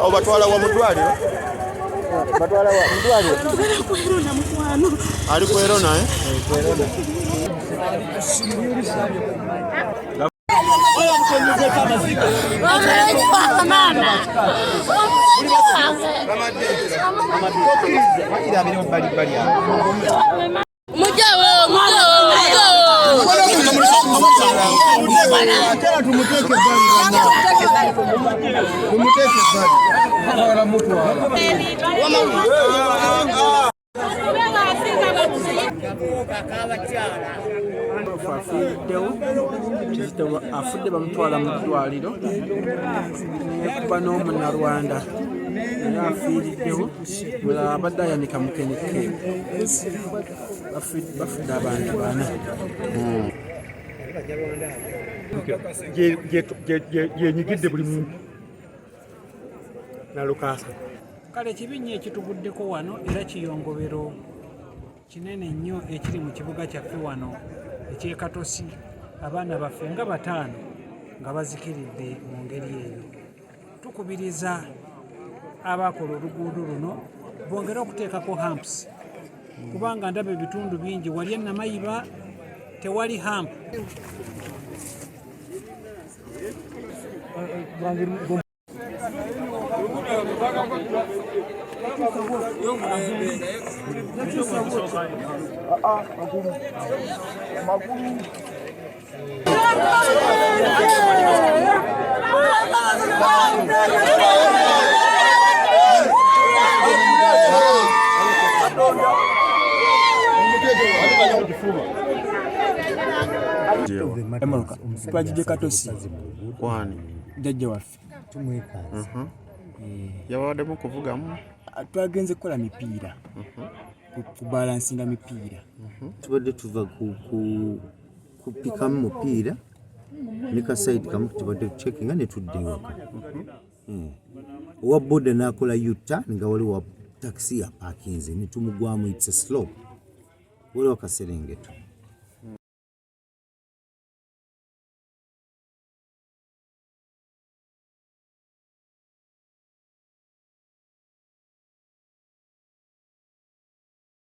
Obatwala wa mudwaliro? Batwala wa mudwaliro? Ali kwerona eh? Afiiriddewo Kizito afudde, bamutwala mu ddwaliro nekuba n'omunarwanda naye afiiriddewo. Mulala abadde ayanika mukeneke. Bafudde abantu bana. Yenyigidde buli muntu nalukaasa. Kale kibi nnyo ekituguddeko wano, era kiyongobero kinene nnyo ekiri mu kibuga kyaffe wano ekyekatosi, abaana baffe nga bataano nga bazikiridde mu ngeri eyo. Tukubiriza abakola oluguudo luno bongere okuteekako humps, kubanga ndaba ebitundu bingi wali enamayiba tewali hump. Twagidde Katosi. Kwani? Jjajja waffe. Yabawaddemu kuvugamu? Twagenze kukola mipiira, kubalansinga mipiira. Tubadde tuva kupikamu mupiira ne ka side kamu, tubadde tucekinga ne tudda ewaka. Owa boda n'akola U-turn nga waliwo wa takisi yapakinze ne tumugwamu. It's a slope, waliwo akaserengeto.